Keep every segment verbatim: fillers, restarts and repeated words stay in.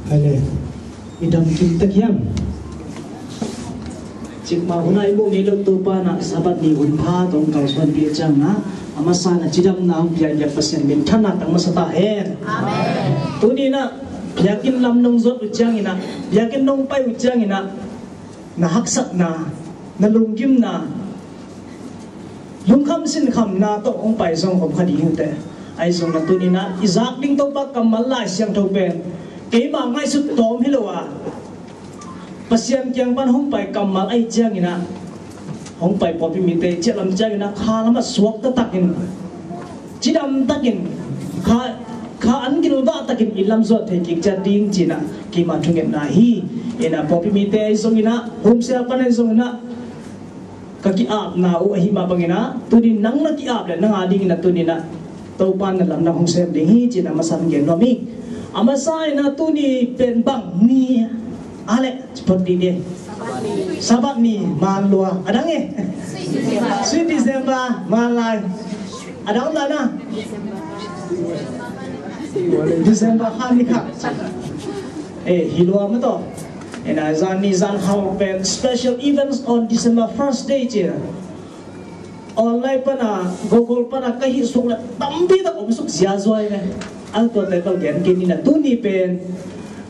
Hale, i dam kim tek hiam? Cikmah hun ah i muh ngei lo Topa in ah Sabbath ni hun pha tawh hong kalsuanpih ciangin ah, a masa in ah cidamna hong piak Pasian minthanna tang masa ta hen. Amen. Tuni in ah biakinn lam nong zuat uh ciangin ah, biakinn nong pai uh ciangin ah, na haksatna, na lunggimna, lungkham sinkhamna tawh hong pai zong om kha ding hi uh teh. Ahi zongin ah tuni in ah i zak ding Topa kammal Lai Siangtho pen keima ngaihsut tawm hi lo a, Pasian kiang pan hong pai kammal ahih ciangin ah, hong pai pawlpi mite ciah lam ciangin ah kha lam ah suak taktakin, cidam takin, kha, kha an gilvah takin i lamzuat thei kik ciat ding ci-in ah keima thungetna hi. In ah pawlpi mite ahi zongin ah, homsia pan ahi zongin ah, ka ki-apna uh ahih mah bangin ah, tuni nang na ki-ap leh nang a dingin ah tuni in ah Topa in ah lamdang hong sem ding hi ci-in ah masa in gen nuam hi. A masa in ah tuni pen bang ni a leh, ci phot dih ni. Sabbath ni, man lua. A dang e? Sweet December, man lai. A dang dan a? December kha ni kha. Eh, hi lua mah tawh. In ah zan ni zan hau pen special events on December first day ci. Online pan ah, Google pan ah ka hih suk leh tampi tak om suk ziazua hi ve. A tuate bel gen kei ni in ah tuni pen,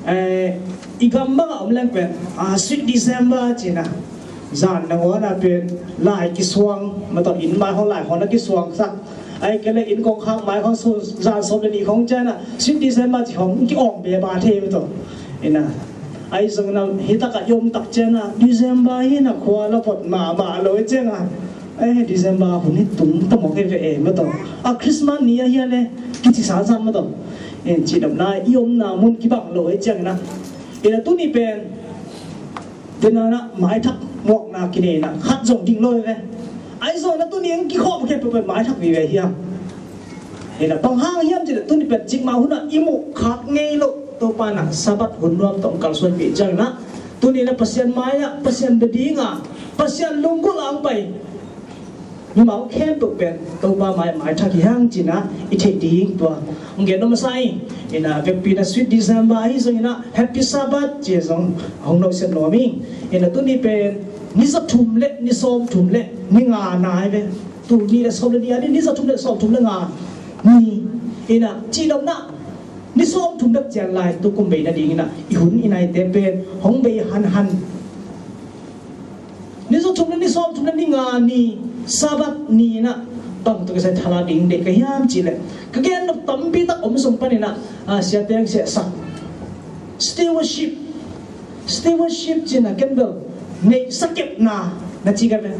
eh, i gam bang ah om leng pen, ah, Sweet December ci-in ah, zan nangawn ah pen lai kisuang, mah tawh inn mai hong lai hong na kisuang sak. Ahih kei leh inn kong khak mai hong su, zan sawm le nih hong ciang ah, Sweet December ci hong ki-awng beba thei mah tawh. In ah, ahi zongin ah hih tak ah i om tak ciang ah, December hi in ah khua la phot mahmah lo hi ciang ah, eh, December hun hi tung ta mawk hi ve e mah tawh. A Christmas ni ahi a leh kici sansan mah tawh. Eh, cidamna i omna mun kibang lo hi ciangin ah, in ah tuni pen, tena na maithak muakna kinei in ah khat zong ding lo hi ve. Ahi zongin ah tuni hong kikhawm khempeuh pen maithak vive hiam? In ah bang hang hiam ci leh tuni pen cikmah hun ah i muh khak ngei lo Topa in ah Sabbath hun nuam tawh hong kalsuanpih ciangin ah, tuni in ah Pasian mai ah, Pasian bia ding a, Pasian lunggulh a hong pai mimal khempeuh pen Topa mai, maithak hi hang ci-in ah i theih ding tua hong gen nuam masa hi. In ah vekpi in ah Sweet December ahi zongin ah Happy Sabbath ci zong hong nusiat nuam hi. In ah tuni pen ni za thum le ni sawm thum le ni nga na hi ve. Tul nih le sawm le nih a ding ni za thum le sawm thum le nga ni. In ah cidamna ni sawm thum bek cian lai, tukum bei nadingin ah i hun i naite pen hong bei hanhan. Ni za thum le ni sawm thum le ni nga ni, Sabbath ni in ah bang tawh kisai thala ding deih ka hiam ci leh, ka gen nop tampi tak om sung panin ah, ah, siate hong siahsak stewardship. Stewardship ci-in ah ken bel neihsa kepna na ci ka ve.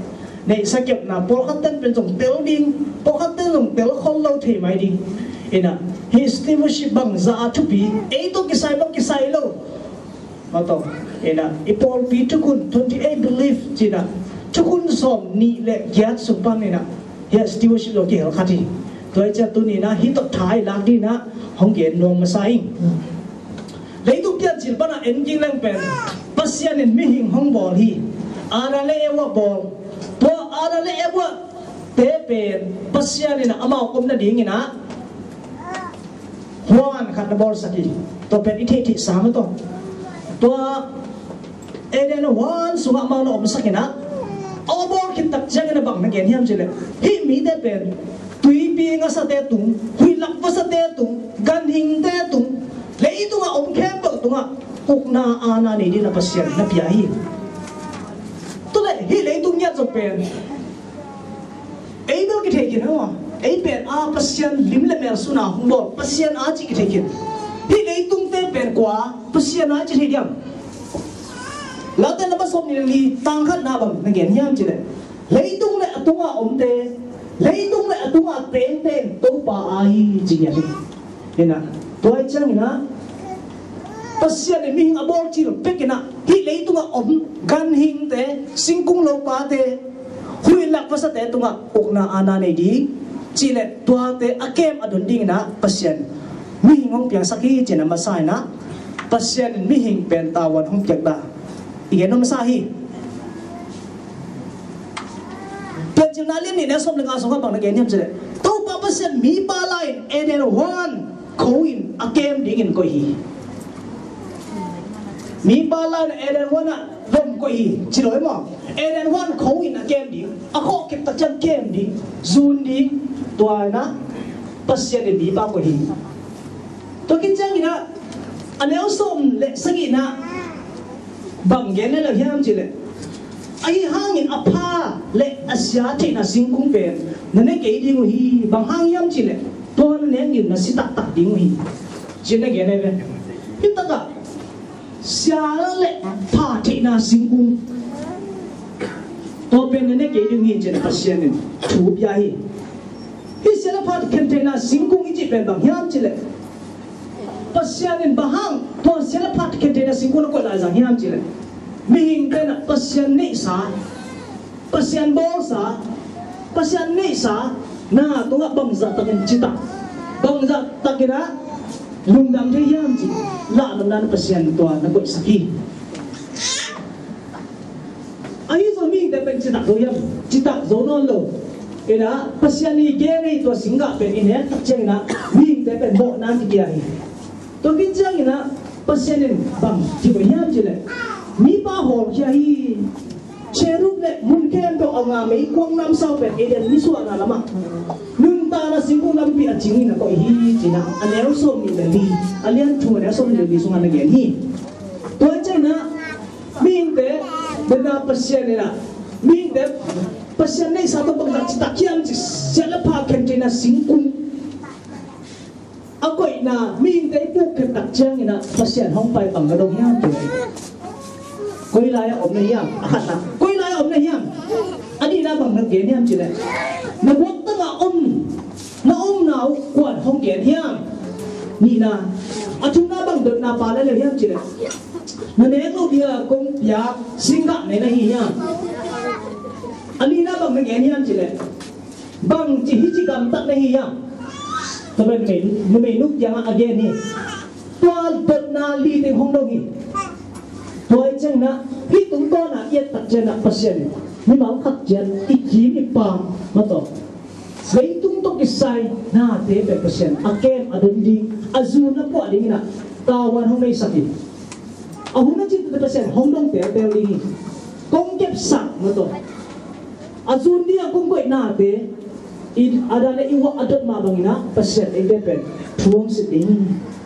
Neihsa kepna, pawlkhat ten pen zong tel ding, pawlkhat ten zong tel khol lo thei mai ding. In ah hih stewardship bangzah a thupi, ei tawh kisai bang kisai lo. Mah tawh, in ah i pawlpi thukhun twenty-eight belief ci-in ah thukhun sawm nih le giat sung panin ah, hiah stewardship zong kihel khat hi. Tua hi ciang tuni in ah hih tawh tha i lak dingin ah hong gen nuam masa hi. Leitung piancil pan ah en kik leng pen Pasian in mihing hong bawl hi. Adam le Eva bawl. Tua Adam le Eva te pen Pasian in ah amau omna dingin ah huan khat na bawlsak hi. Tua pen i theihtheihsa mah tawh. Tua Eden huan sungah amau na omsak in ah, a bawl khit tak ciangin ah bang na gen hiam ci leh, hih mite pen tuipi ngasate tung, huih lak vasate tung, ganhingte tung, leitungah om khempeuh tungah ukna aana nei dingin ah Pasian na pia hi. Tua leh hih leitung ngiat zong pen ei bel kithei khin a, ei pen a Pasian lim le mel sun a hong bawl Pasian a cih kithei khin. Hih leitungte pen kua Pasian a cih thei diam? Late na ba sawm nih le li tang khatna bang na gen hiam ci leh, leitung le a tunga omte, leitung le a tunga tengte in Topa a hi ci ngiat hi. Hi na, tua hi ciangin ah Pasian in mihing a bawl cil pek in ah hih leitungah om ganhingte, singkung lopate, huih lak vasate tungah ukna aana nei ding cih leh tuate a kem a don dingin ah Pasian mihing hong piangsak hi ci-in a masa in ah Pasian in mihing pen tavuan hong piak ta i gen nuam masa hi. Piancilna lian nih neu sawm le nga sungah bang na gen hiam cih leh, Topa Pasian mipa lai-in Eden huan kho in a kem dingin koih hi. Mipa la in Eden huan ah lom koih hi ci lo hi maw? Eden huan kho in a kem ding, a khawh kep tak ciang kem ding, zun ding, tua in ah Pasian in mipa koih hi. Tua khit ciangin ah a neu sawm le sagihna bang gen le lo hiam cih leh, ahi hangin a pha le a sia theihna singkung pen na ne kei ding uh hi. Bang hang hiam cih leh tua na nek ding na si taktak ding uh hi, ci-in na gen ahi ve. Hi takah sia le pha theihna singkung, tua pen na ne kei ding uh hi, ci-in Pasian in thu pia hi. Hih sia le pha khen theihna singkung i cih pen bang hiam cih leh, Pasian in bang hang tua sia le pha khen theihna singkung na koih lai zang hiam cih leh, mihingte in ah Pasian neihsa, Pasian bawlsa, Pasian neihsa na tungah bangzah takin citak, bangzah takin ah lungdam thei hiam cih lahnopna in Pasian tua na koihsak hi. Ahi zong mihingte pen citak zo hiam? Citak zo nawn lo. In ah Pasian i gen ahi tua singgah pen i nek tak ciangin ah mihingte pen mawhna kipia hi. Tua khit ciangin ah Pasian in bang ci koih hiam cih leh, mipa hawlkhia hi. Cherub le mun khempeuh a nga meikuang namsau pen Eden nisuahna lamah nuntakna singkung lampi a cingin a koih hi, ci-in ah a neu sawmnih le li, a lian thum a neu sawmnih le li sungah na gen hi. Tua ciangin ah mihingte, bena Pasian in ah, mihingte Pasian neihsa tawh bangzah citak hiam cih, sia le pha khen theihna singkung a koihna mihingte i puk khen tak ciangin ah Pasian hong pai bang na dong hiam? Koi lai-ah om na hiam? A khatna, koi lai-ah om na hiam? A nihna bang na gen hiam cih leh, na buaktangah om, na omna uh kuan hong gen hiam? Nihna, a thumna bang dotna pia le lo hiam cih leh, na nek loh ding a kong piak singgah na hi hiam? A nihna bang na gen hiam cih leh, bangci hici gamtat na hi hiam? Tua pen numei, numei nu kiangah a gen hi. Tua dotna li teng hong dong hi. Tua hi ciangin ah hih tungtawn ah i et tak ciangin ah Pasian in mimal khat ciat i kim i pam mah tawh, leitung tawh kisai nate pen Pasian a kem a don ding, a zun a puah dingin ah tavuan hong neisak hi. A hun a cin tawh Pasian hong dong teltel ding hi. Kong kepsak mah tawh, a zun ding a kong koih nate i, a dan le i uah a dot mah bangin ah Pasian eite pen thu hong sit ding hi.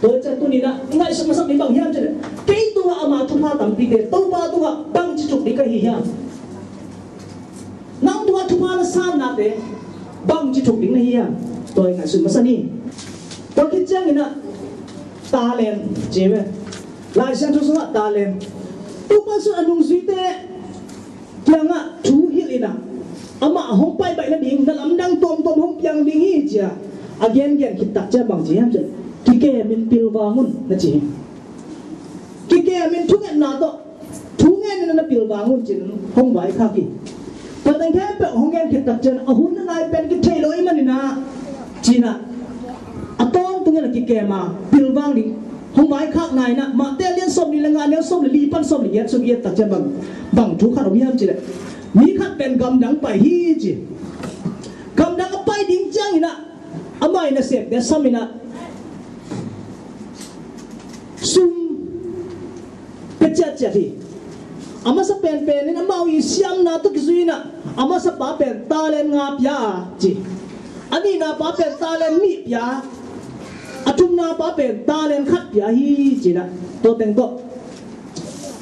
Tua hi ciang tuni-in ah i ngaihsut masak ding bang hiam cih leh, kei tungah ama thupha tampite, Topa tungah bangci thuk ding ka hi hiam? Nang tungah thupha na sannate bangci thuk ding na hi hiam? Tua i ngaihsut masa ni. Tua khit ciangin ah talent ci ve. Lai Siangtho sungah talent, Topa Jesu a nungzuite kiangah thu hilh in ah, amah hong pai baih nading na lamdang tuamtuam hong piang ding hi, ci-a a gengen khit tak ciang bang ci hiam cih leh, kikemin pilvang un, na ci hi. Kikemin thungetna tawh thu ngenin na pilvang un, ci-in hong vaikhak hi. Tua teng khempeuh hong gen khit tak ciang a hun a nai pen kithei lo ahih manin ah, ci-in ah a tawntungin a kikem a pilvang ding hong vaikhakna in ah, Mate a lian sawmnih le nga, a neu sawm le li pan sawm le giat sung i et tak ciang bang, bang thu khat om hiam cih leh, mi khat pen gamdang pai hi, ci. Gamdang a pai ding ciangin ah amah in nasemte sam in ah sum pia ciatciat hi. A masa penpen in amau i siamna tawh kizui in ah, a masapa pen talent nga pia a, ci. A nihnapa pen talent nih pia, a thumnapa pen talent khat pia hi, ci-in ah tua teng tawh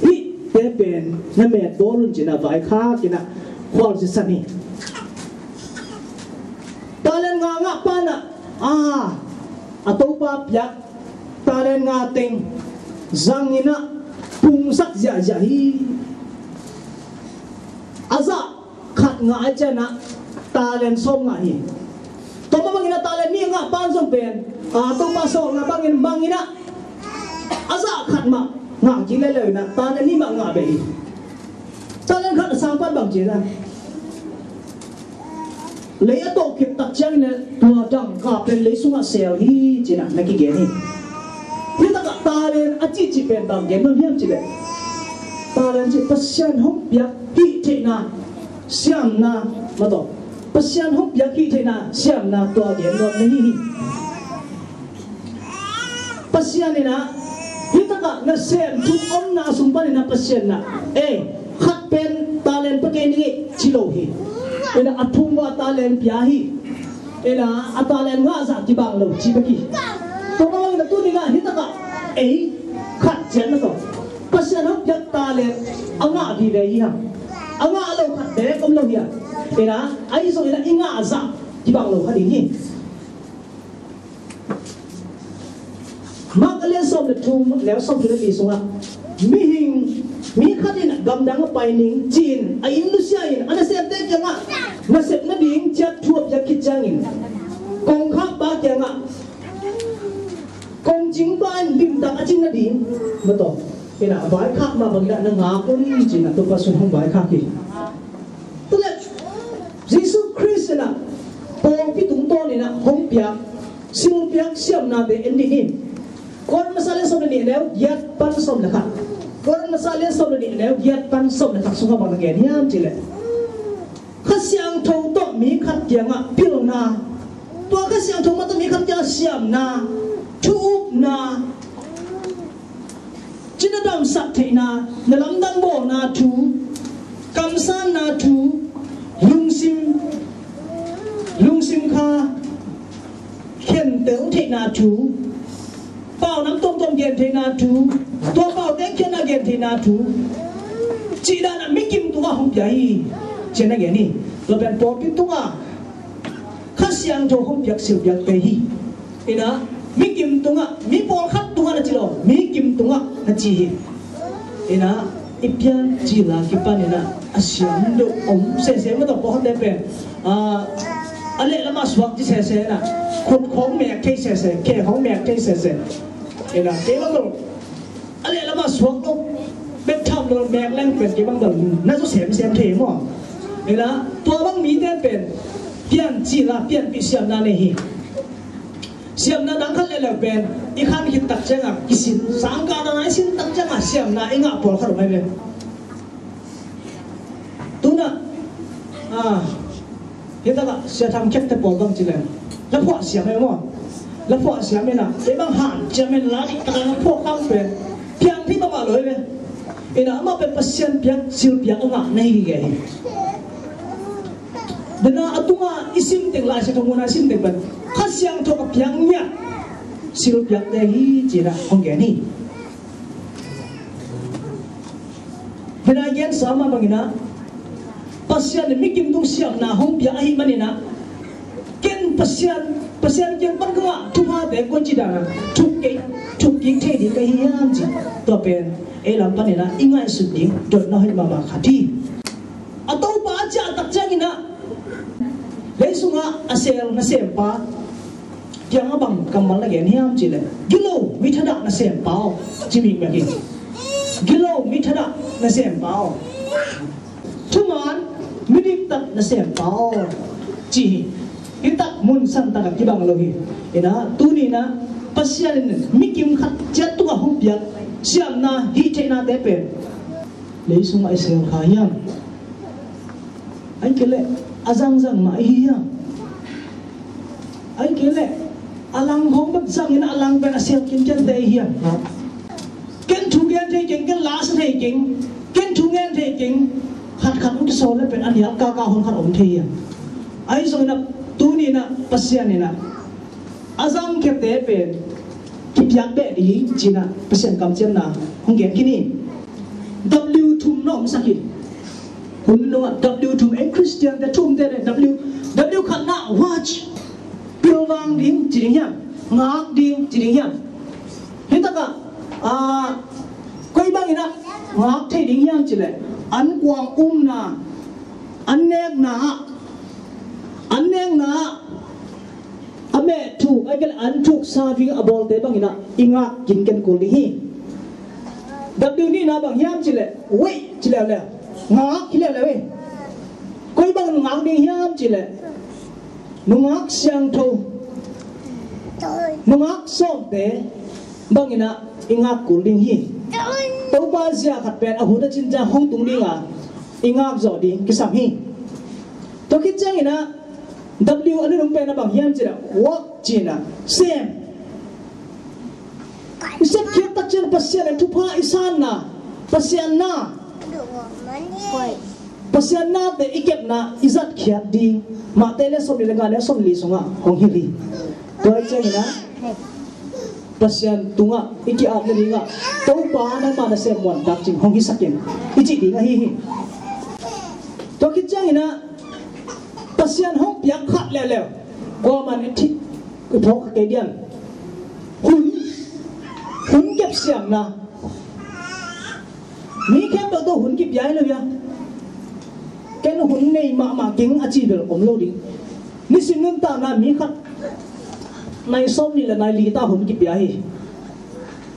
hihte pen na met bawl un, ci-in ah vaikhak in ah khualzin san hi. Talent nga ngahpa in ah, a, a topa piak talent nga teng zangin ah pungsak ziahziah hi. A zah khat ngah a ciang ah talent sawm ngah hi. Tua mah bangin ah talent nih ngahpa zong pen, a, topa sawlna bangin, bangin ah a zah khat mah ngah kik lel lo in ah talent nih mah ngah beh hi. Talent khat a sangpan bang ci hiam? Lei a tawh khit tak ciangin ah tua dangka pen lei sungah sel hi, ci-in ah na kigen hi. Hih takah talent a cihcih pen bang gen nuam hiam cih leh, talent cih Pasian hong piak hih theihna siamna mah tawh, Pasian hong piak hih theihna siamna tua gen nuam na hi hi. Pasian in ah hih takah Ka nasem thu omna sung panin a Pasian in ah, eh, khat pen talent pia kei ning ei ci lo hi. Ina a thum a talent pia hi. Ina a talent ngah zah kibang lo ci bek hi. Tua bang ina tuni-in ah hi takah ei khat ciat na tawh Pasian hong piak talent a ngah vive hi hang. A ngah lo khat bek om lo hi hang. Ina ahi zongin ah i ngah zah kibang lo kha ding hi. Mark a lian sawm le thum, a neu sawm thum le li sungah mihing, mi khat in gamdang a pai ning ci-in a inn nusia in a nasemte kiangah nasep nading ciat thu a piak khit ciangin kongkhakpa kiangah kongcingpa in limtak a cing nading mataw. Ina a vaikhak mah bangin ah na ngak un ci-in ah Topa sung hong vaikhak hi. Tua leh Jesu Khrist in ah pawlpi tungtawn in ah hong piak, silpiak siamnate en dih ni. Korin masa lian sawm le nih a neu giat pan sawm le khat. Korin masa lian sawm le nih a neu giat pan sawm le khat sungah bang na gen hiam cih leh Kha Siangtho tawh mi khat kiangah pilna, tua Kha Siangtho mah tawh mi khat kiangah siamna, thu upna, cina damsak theihna, na lamdang bawlna thu, kamsanna thu, lungsim, lungsim kha khentel theihna thu, pau nam tuamtuam gen theihna thu, tua pau teng khiatna gen theihna thu, cih dan a mikim tungah hong pia hi, ci-in a gen hi. Tua pen pawlpi tungah Kha Siangtho hong piak silpiakte hi. Ina mikim tungah, mi pawlkhat tungah na ci lo, mikim tungah na ci hi. Ina i piancil a kipan ina a siam deuh om sese mataw, pawlkhatte pen a leh lamah suak ci sese ina, khut khawng mek thei sese, khe khawng mek thei sese. Ina kei lam lo a leh lamah suak lo, bek tham lo mek leng pen kei bang bang na zaw semsem thei maw. Ina tua bang mite pen piancil a pianpih siamna nei hi. Siamna dang khat leuleu pen i khan khit tak ciangah kisin, sangkah dang a i sin tak ciangah siamna i ngah pawlkhat om ahi ve. Tuna ah, hi takah Sia Thang Khiakte pawl bang ci leng laphuah siam e maw. Laphuah siam e na, kei bang hanciam e na, la diktakah laphuah khang pen piang thei mahmah lo hi ve. Ina amah pen Pasian piak silpiak a ngah na hi gige hi. Dena a tunga i sim teng, Lai Siangtho muna i sim teng pen Kha Siangtho a piang ngiat silpiakte hi ci-in ah hong gen hi. Dena i gensa mah bangin ah Pasian in mikim tung siamna hong pia ahih manin ah ken Pasian, Pasian kiang pan ka ngah thuphate koici dan a thuk kei, thuk kik thei ding ka hi hiam ci. Tua pen ei lam panin ah i ngaihsut ding dotna hoih mahmah khat hi. A Topa a ciah tak ciangin ah lei sungah a sel nasempa kiangah bang kammal na gen hiam cih leh, gilo mi thadah nasempa aw, ci mi bek hi. Gilo mi thadah nasempa aw, thuman mi diktat nasempa aw, ci hi. Hi tak mun san takah kibang lo hi. Ina tuni-in ah Pasian in mikim khat ciat tungah hong piak siamna hih theihnate pen lei sungah i sel kha hiam? Ahih kei leh a zangzang mah i hi hiam? Ahih kei leh a lang khawng bek zangin a lang pen a sel kinkente i hi hiam? Ken thu gen thei keng, ken la sa thei keng, ken thu ngen thei keng, khatkhat hong kisawl leh pen a nial kaka hon khat om thei hiam? Ahi zongin ah tuni-in ah Pasian in ah a zangkhiate pen kipiak beh ding ci-in ah Pasian kamciamna hong gen khin hi. W thum na omsak hi. Hun nungah W thum, ei Khristiante thumte le W, W khatna watch, pilvang ding ci ding hiam? Ngak ding ci ding hiam? Hi takah ah, koi bangin ah ngak thei ding hiam cih leh, an kuang umna, an nekna ah, an nekna ah a meh thuk, ahih kei leh an thuk serving a bawlte bangin ah i ngak kinken kul ding hi. W nihna bang hiam cih leh, wait ci leuleu, ngak hi leuleu hi. Koi bangin ngak ding hiam cih leh, nungak siangtho, nungak sawmte bangin ah i ngak kul ding hi. Topa zia khat pen a hun a cin ciang hong tung ding a, i ngak zawh ding kisam hi. Tua khit ciangin ah W a nunung pen a bang hiam cih leh, work ci-in ah sem. I sepkhiat tak ciang Pasian in thupha i sanna, Pasian na, Pasian nate i kepna i zatkhiat ding. Mate le sawmnih le nga le sawmli sungah hong hilh hi. Tua i ciangin ah Pasian tungah i ki-ap nadingah Topa nangmah na sem muantak cing hong hisak in i cih ding ahi hi. Tua khit ciangin ah Pasian hong piak khat leuleu kuaman i thih i phawk kha kei diam. Hun, hun kepsiamna. Mi khempeuh tawh hun kipia hi lo hia? Ken hun nei mahmah keng a ci bel om lo ding. Nisim nuntakna mi khat nai sawmnih le nai li ta hun kipia hi.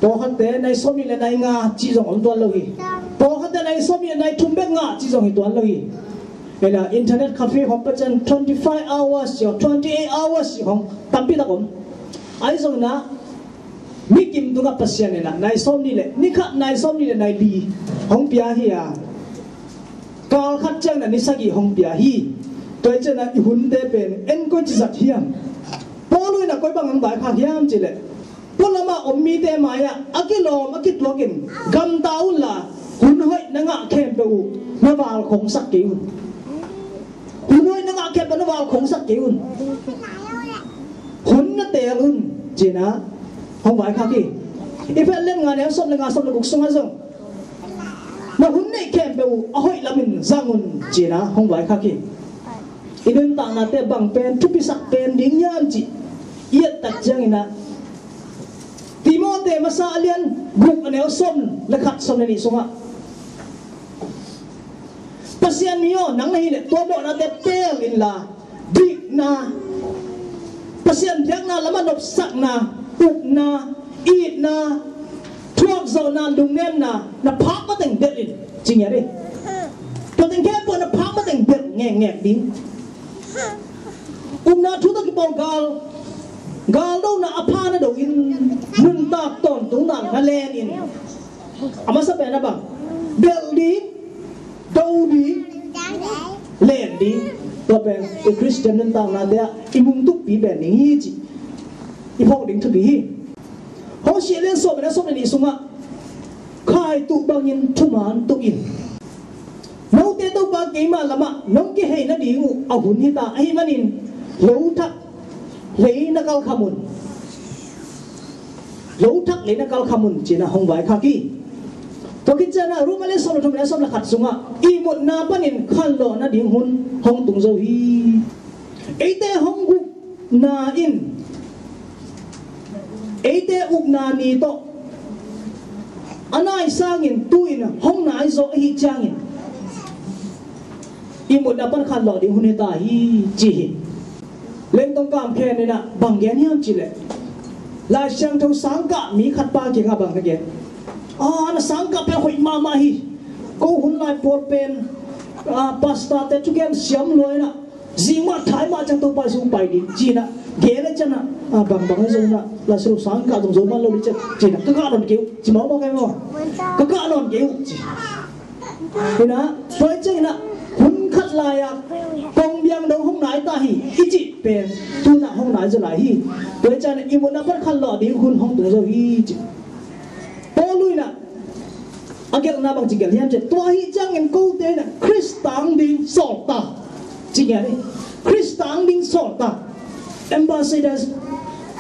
Pawlkhatte nai sawmnih le nai nga ci zong om tuan lo hi. Pawlkhatte nai sawmnih le nai thum bek nga ci zong hi tuan lo hi. Ela internet cafe hong pacian twenty five hours ci hong, twenty eight hours ci hong tampi tak om. Ahi zongin ah mi kim tungah Pasian in ah nai sawmnih le ni khat nai sawmnih le nai li hong pia hi a, kal khat ciang na ni sagih hong pia hi. Tua i ciang na i hunte pen en koi ci zat hiam? Paul in ah koi bang hong vaikhak hiam cih leh, pualamah om mite mai-ah a kilawm a kituakin gamta unla, hun hoih na ngah khempeuh uh na valkhongsak kei un. Hun hoih na ngah khempeuh na valkhongsak kei un. Hun na teel un, ci-in ah hong vaikhak hi. Efesa lian nga neu sawm le nga, sawm le guk sungah zong na hun neih khempeuh uh a hoih lamin zang un, ci-in ah hong vaikhak hi. I nuntaknate bang pen thupisak pen ding hiam cih i et tak ciangin ah Timote masa a lian guk a neu sawm le khat, sawm le nih sungah Pasian mi aw, nang na hih leh tua mawhnate teel inla, dikna, Pasian biakna lamah nopsakna, upna, itna, thuakzawhna, lungnemna na phak mateng delh in, ci ngiat hi. Tua teng khempeuh na phak mateng delh ngekngek ding. Upna thu tawh kipawl gal, galdona a pha na do in, nuntak tawntungna na len in. A masa pen a bang, delh ding, do ding, len ding. Tua pen i Khristian nuntaknate ah i mungtukpi pen ding hi cih i phawk ding thupi hi. Hosea lian sawm le sawm le nih sungah, khaituh bangin thuman tuh in. Note Topa keima lamah nong kihei nading uh a hun hita, ahih manin lo thak lei na kalkham un. Lo thak lei na kalkham un, ci-in ah hong vaikhak hi. Tua khit ciang ah Roma lian sawm le thum le sawm le khat sungah ihmutna panin khanlawh nading hun hong tung zo hi. Eite hong gukna in eite upna ni tawh a nai sangin tu-in hong nai zaw ahih ciangin ihmutna pan khanlawh ding hun hita hi, ci hi. Lengtong Kam Khen in ah bang gen hiam cih leh, Lai Siangtho sangkah mi khat pa kiangah bang na gen, a, na sangkah pen hoih mahmah hi. Ko hun lai pawl pen, a, pastor-te thugen siam lua in ah, zing mah thai mah ciang Topa Jesu pai ding, ci-in ah gen a ciang ah, a, bangbang a zong ah, Lai Siangtho sangkah zong zo man lo ding ciang, ci-in ah, ka kah nawn kei uh, ci mawkmawk kei maw. Ka kah nawn kei uh, ci. Hi na, tua ciang hi na, hun khat lai-a kong biang dong hong nai ta hi i cih pen tu-in ah hong nai zaw lai hi. Tua ciang i mutna pan khanlawh ding hun hong tung zaw hi, ci. Paul in ah a gelhna bang ci gelh hiam cih leh, tua ahih ciangin kote in ah Khrist tang ding sawltak, ci ngiat hi. Khrist tang ding sawltak, ambassadors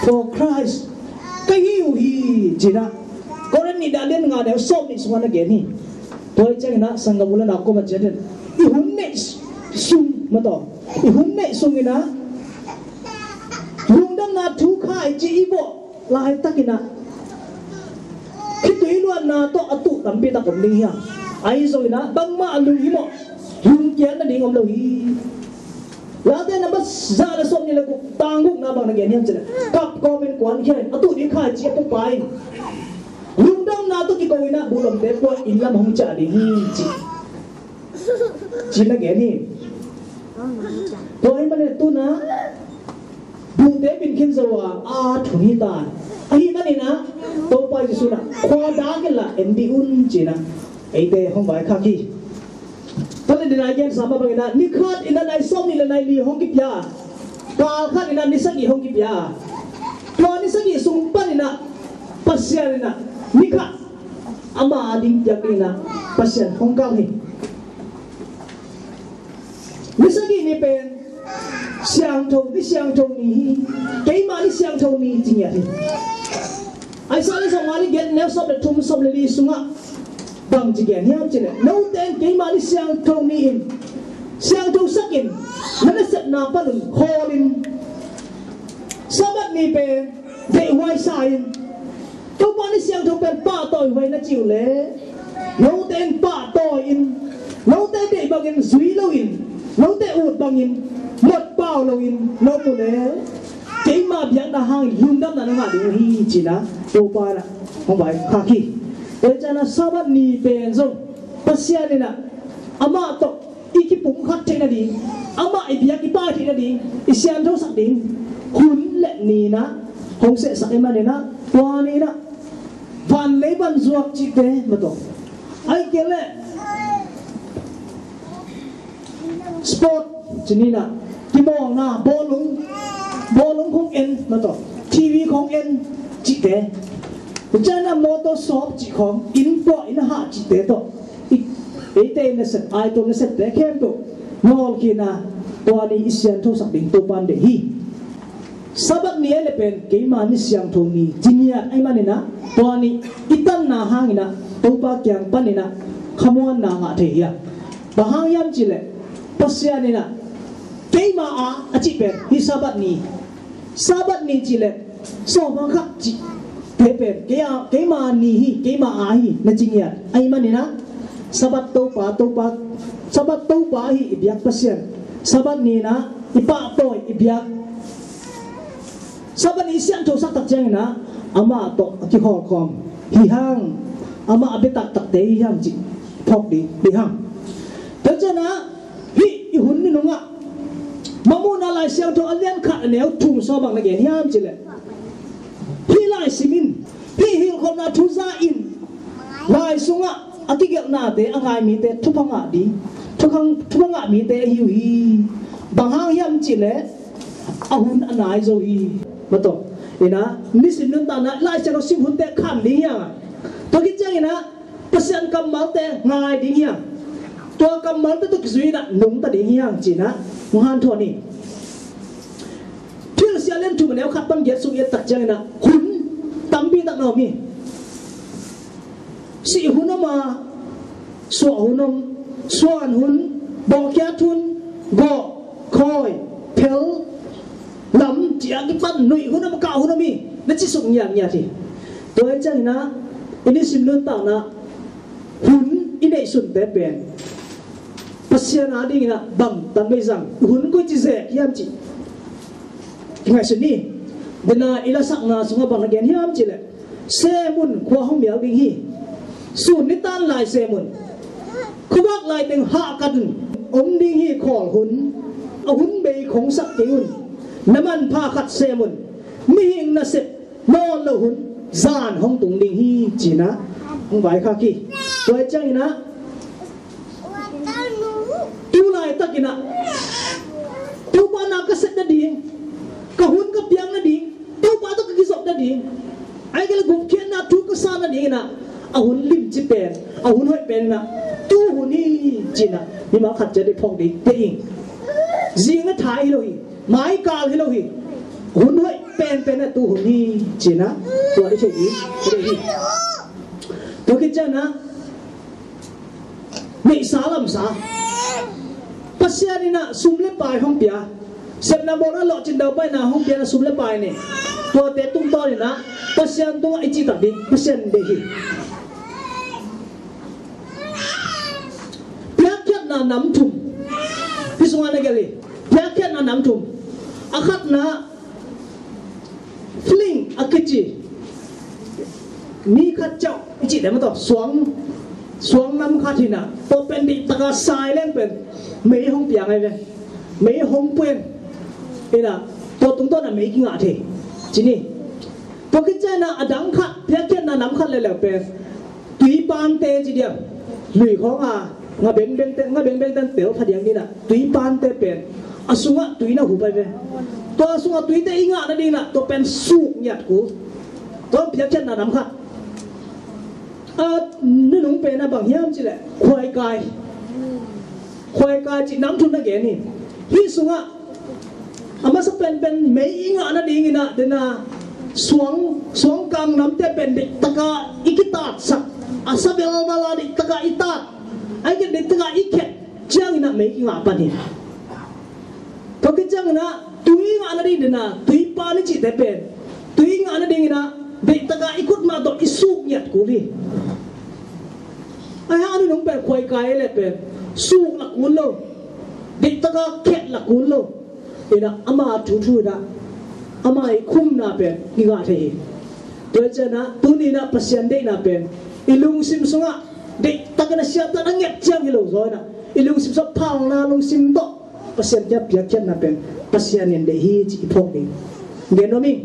for Christ ka hi uh hi, ci-in ah Korin nihna lian nga neu sawm nih sungah na gen hi. Tua ahih ciangin ah sanggam u le nau koma ciat in i hun neih sung, mataw, i hun neih sung in ah lungdamna thu khaici i bawh laitakin ah khitui luanna tawh a tuh tampi tak om ding hi a, ahi zongin ah bangmah a lunghimawh, lungkiat nading om lo hi. Late nambat za le sawmnih le guk, tang gukna bang na gen hiam cih leh, kap kawmin kuankhia in a tuh ding khaici a pupa in lungdamna tawh kiko in ah buhlomte pua in lam hong ciah ding hi, ci, ci na gen hi. Tua ahih manin tu-in ah buhte bin khin zo a, a thun hi ta. Ahih manin ah Topa Jesu in ah khua dak inla en dih un, ci-in ah eite hong vaikhak hi. Tua leh nidang a i gensa mah bangin ah ni khat in ah nai sawmnih le nai li hong kipia, kal khat in ah ni sagih hong kipia. Tua ni sagih sung panin ah Pasian in ah ni khat ama a ding piak dingin ah Pasian hong kalh hi. Ni sagih ni pen siangtho, ni siangtho ni hi. Keima ni siangtho ni ci ngiat hi. Isaiah sawmnga le giat, neu sawm le thum, sawm le li sungah bang ci gen hiam cih leh, note in keima ni siangtho ni in siangtho sak in, na nasepna panun khawl in, Sabbath ni pen deihhuai sa in, Topa ni siangtho pen pahtawi huai na cih uh leh, note in pahtawi in, note deih bangin zui loin, note ut bangin motpau loin na om uh leh, keima biakna hangin lungdamna na ngah ding uh hi, ci-in ah Topa in ah hong vaikhak hi. Tua ciangin ah Sabbath ni pen zong Pasian in ah amah tawh i kipumkhat theih nading, amah i biak i pai theih nading, i siangthosak ding hun le ni in ah hong sehsak ahih manin ah, tua ni in ah vanlei vanzuak cihte mah tawh, ahih kei leh sport ci-in ah, kimawlna, bawlung, bawlung khong en mah tawh, T V khong en cihte, tua ciangin ah motor shop cih khong, inn puah, inn hah cihte tawh, i, eite i nasep, ai tua nasepte khempeuh nawlkhin a, tua ni i siangthosak ding Topa in deih hi. Sabbath ni ahih leh pen keima ni siangtho ni ci ngiat ahih manin ah, tua ni i tanna hangin ah Topa kiang panin ah khamuanna ngah thei hi a. Bang hang hiam cih leh, Pasian in ah keima a a cih pen hih Sabbath ni, Sabbath ni cih leh sawm bang khat cihte pen kei a, keima ni hi, keima a hi na ci ngiat ahih manin ah, Sabbath Topa, Topa, Sabbath Topa ahi i biak Pasian, Sabbath ni in ah i pahtawi, i biak, Sabbath ni i siangthosak tak ciangin ah amah tawh a kikhawlkhawm hi hang, amah a bia taktakte hi hang cih phawk ding hi hang. Tua ciangin ah hih i hun ni nungah Mangmuhna Lai Siangtho a lian khat, a neu thum sung bang na gen hiam cih leh, hih lai sim in, hih hilhkholhna thu za in, lai sungah a kigelhnate a ngai mite thupha ngah ding, thupha, thupha ngah mite ahi uh hi. Bang hang hiam cih leh a hun a nai zo hi. Mah tawh, in ah nisim nuntakna Lai Siangtho sim hunte kham ding hi hang a, tua khit ciangin ah Pasian kammalte ngai ding hi hang. Tua kammalte tawh kizui in ah nungta ding hi hang ci-in ah hong hanthawn hi. Thilsia lian thum, a neu khat pan giat sung i et tak ciangin ah hun tampi tak na om hi. Sih hun om a, suah hun om, suan hun, bawhkhiat hun, gawh, khawi, phel, lam, ci-a kipan nuih hun om, kah hun om hi, na ci suk ngiatngiat hi. Tua hi ciangin ah i nisim nuntakna hun i neihsunte pen Pasian a dingin ah bangtan bei zang, hun koici zek hiam cih kingaihsun ni. Bena i lasakna sungah bang na gen hiam cih leh, semun khua hong mial ding hi. Sun nitan lai semun, khuavak lai teng hahkat un om ding hi. Khawl hun, a hun bei khong sak kei un. Na manpha khat semun, mihing nasep nawn lo hun, zan hong tung ding hi, ci-in ah hong vaikhak hi. Tua hi ciangin ah tu laitakin ah Topa na ka sep nading, ka hun ka piak nading, Topa tawh ka kizop nading, ahih kei leh gupkhiatna thu ka sa nadingin ah a hun limci pen, a hun hoih pen in ah tu hun hi, ci-in ah mimal khat ciat i phawk ding te ing. Zing na thai hi lo hi, mai kal hi lo hi, hun hoih penpen ah tu hun hi, ci-in ah tua i thei ding hi. Tua khit ciangin ah neihsa lamsa, Pasian in ah sum le pai hong pia, sepna bawlna, lawhcin daupaina hong pia in ah sum le pai nei. Tuate tungtawn in ah Pasian tungah i cihtak ding Pasian deih hi. Piakkhiatna nam thum hih sungah na gelh hi. Piakkhiatna nam thum. A khatna, fling a kici, mi khat ciauh i cihte mah tawh, suang, suang nam khat hi in ah, tua pen dihtaka sai leng pen mei hong piang ahi ve. Mei hong pua in, in ah tua tungtawn ah mei kingah thei, ci ni. Tua khit ciangin ah a dang khat, piakkhiatna nam khat leuleu pen tui pante ci diam, lui khawng a nga bengbengte, nga bengbengte in tel pha diam in ah, tui pante pen a sungah tui na hup ahi ve. Tua sungah tuite i ngah nadingin ah tua pen suk ngiat kul. Tua piakkhiatna nam khat a nunung pen a bang hiam cih leh khuaikai. Khuaikai cih nam thum na gen hi. Hih sungah a masa penpen mei i ngah nadingin ah dena suang, suangkang namte pen deihtaka i kitatsak, a sa velval a deihtaka i tat, a i khet deihtaka i khet ciangin ah mei i ngah pan hi. Tua khit ciangin ah tui ngah nading dena tui pan i cihte pen tui ngah nadingin ah deihtaka i khutmah tawh i suk ngiat kul hi. Ahi hang a nunung pen khuaikai le pen suk la kul lo, deihtaka khet la kul lo. Inah ama thuthu inah ama i khumna pen i ngah thei hi. Tua cianah tuni inah Pasian deihna pen i lungsim sungah deihtakin a siattan a nget ciang hi lo zaw inah i lungsim sungah phalna lungsim tawh Pasian kiang piakkhiatna pen Pasian in deih hi cih i phawk ding. Gen nuam ing.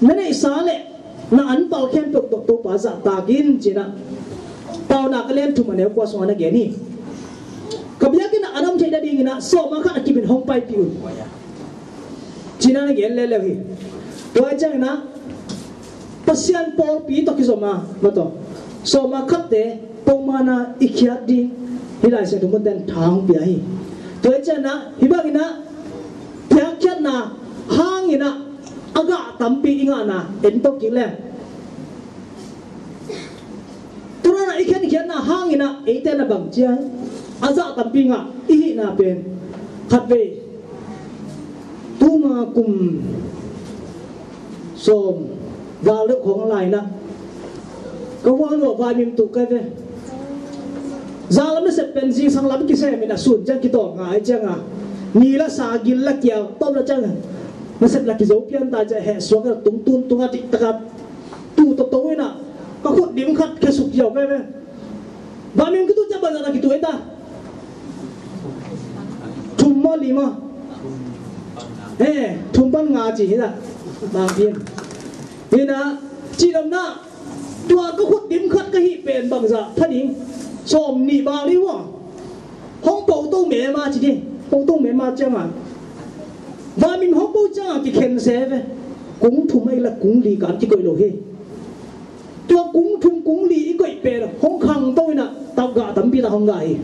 Na neihsa le na anpal khempeuh tawh Topa zahtak in cinah Paunak a lian thum a neu kua sungah na gen hi. Ka biakinn ah a na om theih nadinginah sawma khat a kimin hong paipih un. Cinah na gen leuleu hi. Tua cianginah Pasian pawlpi tawh kizom a, ma tawh sawma khatte pawlmana i khiat ding hih Lai Siangtho munten tha hong pia hi. Tua cianginah hih banginah piakkhiatna hanginah a gah tampi i ngahna en tawh kik le. Tua na i khenkhiatna hanginah eite na bang cia a zah tampi ngah i hihna pen khatvei tuma kum sawm gal deuh khawng lai inah ka huan uh ah vaimim tuk kai ve. Zalam nasep pen zingsang lam kisem in a sun ciang kitawng ngai cianga ni la sa gil la kiau tawm la cianga nasep la kizo pian ta ciah heh suak a tung tun tunga dihtaka tu toto inah ka khut dim khat khesuk ziau veve. Vaimim kitu ciah banzana kitu ei ta. Thum maw li maw? Eh, thum pan nga ci hi ta. Bang pian. Hi na, ci lam na. Tua ka khut dim khat ka hih pen bangzah pha ding. Sawm nih bang li uh a. Hong po to me ma ci ding. Po to me ma cianga. Vaimim hong po cianga kikhen se ve. Kung thum ai la kung li kan kikoih lo hi. Tua kung thum kung li i koih pen hong khangto inah tau gah tampi ta hong gah hi.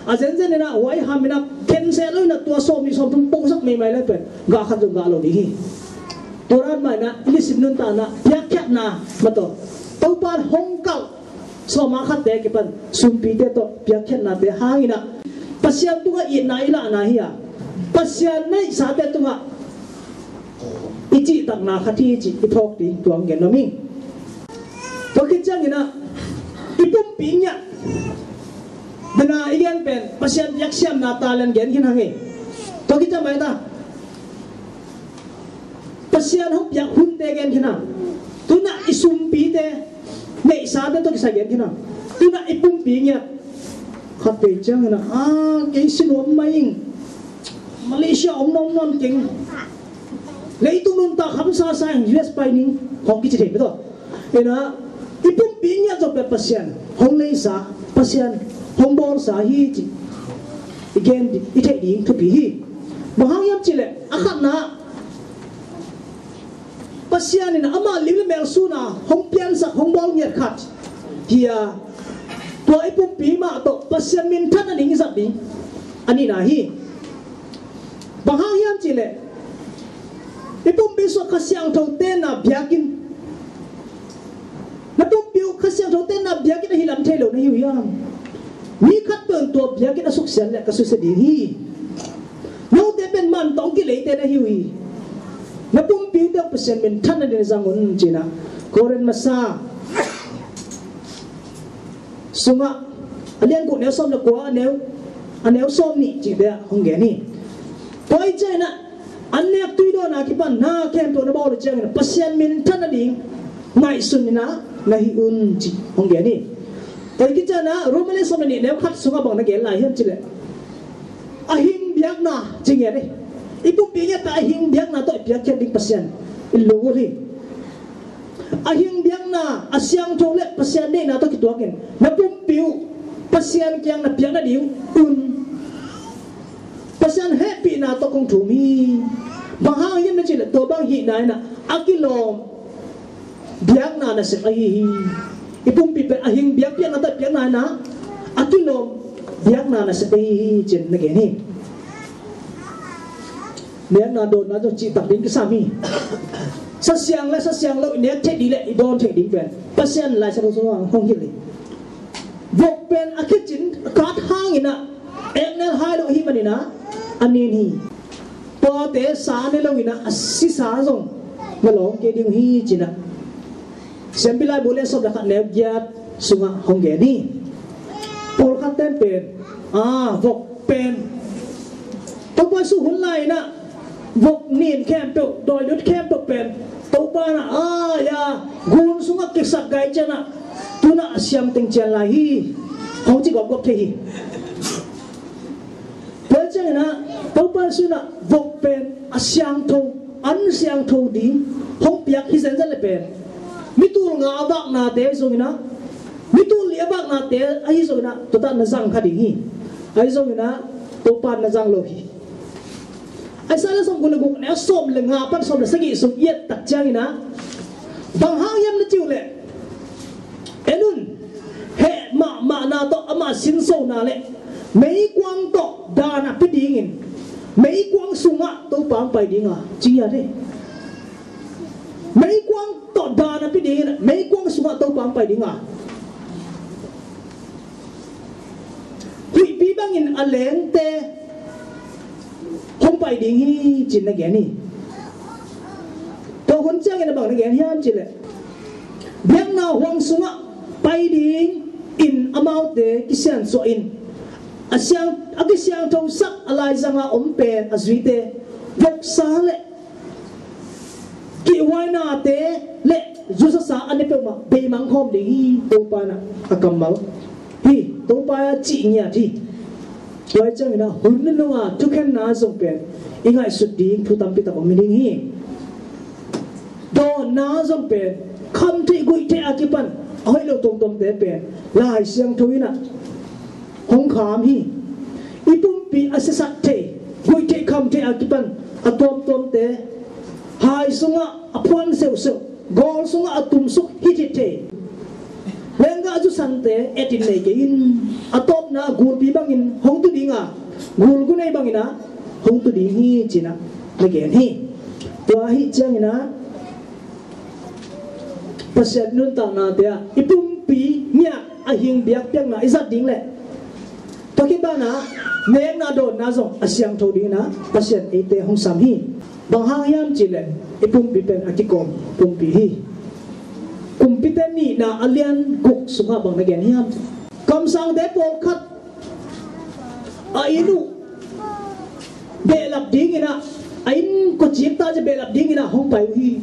A zenzen inah huai ham inah khen se lo inah tua sawm nih sawm thum posak meimai le pen gah khat zong gah lo ding hi. Tua ran mah inah i nisim nuntakna piakkhiatna ma tawh Topa hong kalh sawma khatte kipan sumpite tawh piakkhiatnate hanginah Pasian tungah itna i lahna hi a, Pasian neihsate tungah i cihtakna khat hi cih i phawk ding tua hong gen nuam ing. Tua khit cianginah i pumpi ngiat dena i gen pen Pasian piaksiamna talent gen khin hang hi. Tua khit ciang mai ta Pasian hong piak hunte gen khin hang. Tunah i sumpite neihsate tawh kisai gen khin hang. Tunah i pumpi ngiat khatvei cianginah a kei si nuam mai ing. Malaysia om nawn nawn keng. Leitung nuntak hamsa sa ing, U S pai ning hong kici thei mah tawh. Inah i pumpi ngiat zong pen Pasian hong leisa, Pasian hong bawlsa hi cih i gen i theih ding thupi hi. Bang hang hiam cihleh a khatna Pasian in amah lim le mel suna hong piansak hong bawl ngiat khat hi a, tua i pumpi mah tawh Pasian minthan a ning i zat ding a nihna hi. Bang hang hiam cihleh i pumpi sungah Kha Siangtho tenna biakinn, na pumpi uh Kha Siangtho tenna biakinn ahi lam thei lo na hi uh hiam? Mi khat peuh in tua biakinn a suksiat leh ka susia ding hi. Note pen man tawh hong kileite na hi uh hi. Na pumpi uh teuh Pasian minthan a ding zang un cinah Korin masa sungah a lian guk neu sawm le kua a neu a neu sawm nih cihte ah hong gen hi. Tua i ciangin ah an nek tui dawn a kipan na khempeuh na bawl uh ciangin Pasian minthan a ding ngaihsun in ah na hi un cih hong gen hi. Tua i ciangin ah Roma lian sawm le nih neu khat sungah bang na gen lai hiam cih leh a hing biakna ci ngiat hi. I pumpi ngiat a hing biakna tawh i piakkhiat ding Pasian i lunggulh hi. A hing biakna a siangtho le Pasian deihna tawh kituakin na pumpi uh Pasian kiang na piak nading un Pasian hehpihna tawh kong thum hi. Bang hang hiam na cih leh tua bang hihna in ah a kilawm Biakna nasep ahi hi. I pumpi pen a hing biakpiakna tawh biakna hi-in ah, a kilawm biakna nasep ahi hi, ci-in na gen hi. Nekna dawnna zong cihtak ding kisam hi. Sa siang le sa siang lo i nek theih ding le i dawn theih ding pen Pasian Lai Siangtho sungah hong hilh hi. Vok pen a khicin a kat hangin ah eknel hai lo ahih manin ah a nin hi. Tuate sa ne lo-in ah a sisa zong na lawng kei ding uh hi, ci-in ah Siampi Laibu lian sawm le khat neu giat sungah hong gen hi. Pawlkhat ten pen, a, vok pen Topa Jesu hun lai-in ah vok nin khempeuh, dawi lut khempeuh pen Topa in ah, a, ya, gun sungah kisak gai ciangin ah tu-in ah a siam teng cian lai hi, hong ci gawpgawp thei hi. Tua ciangin ah Topa Jesu in ah vok pen a siangtho, an siangtho ding hong piak hi zenzen le pen mi tul nga a vaknate ahi zongin ah, mi tul li a vaknate ahi zongin ah, tua tawh na zang kha ding hi. Ahi zongin ah Topa in na zang lo hi. Isaiah sawmguk le guk neu sawm le nga pan sawm le sagih sung i et tak ciangin ah, bang hang hiam na ci uh leh, en un, heh mahmahna tawh amah sinsona le meikuang tawh daan a pia dingin meikuang sungah Topa hong pai ding a, ci hi a, meikuang tawh daan a pia dingin meikuang sungah Topa hong pai ding a, huihpi bangin a lengte hong pai ding hi, ci-in na gen hi. Tua hun ciangin a bang na gen hiam cih leh, biakna huang sungah pai dingin amaute kisiansuah in, a siang, a kisiangthosak a laizang a om pen a zuite, voksa le kihhuainate le zusasa a ne peuhmah beimang khawm ding hi, Topa in ah a kammal hi, Topa in ah cih ngiat hi. Tua hi ciangin ah hun nunung a thukhenna zong pen i ngaihsut ding thu tampi tak om hi ding hi. Dawnna zong pen khamtheih guihtheih a kipan a hoih lo tuamtuamte pen Lai Siangtho in ah hong kham hi. I pumpi a siasak thei, guihtheih khamtheih a kipan a tuamtuamte, hai sungah a phuan seuhseuh, gawl sungah a tumsuk hithit thei, lenggah zusante etin nei kei in, a tawpna gulpi bangin hong tu ding a, gulgunei bangin ah hong tu ding hi, ci-in ah na gen hi. Tua ahih ciangin ah Pasian nuntaknate ah i pumpi ngiat a hing biakpiakna i zat ding leh, tua khit banah nekna dawnna zong a siangtho dingin ah Pasian eite hong sam hi. Bang hang hiam cih leh i pumpi pen a kikawm pumpi hi. Kumpite nihna a lian guk sungah bang na gen hiam? Kamsangte pawlkhat a inn uh behlap dingin ah, a inn kawcik ta ci behlap dingin ah hong pai uh hi.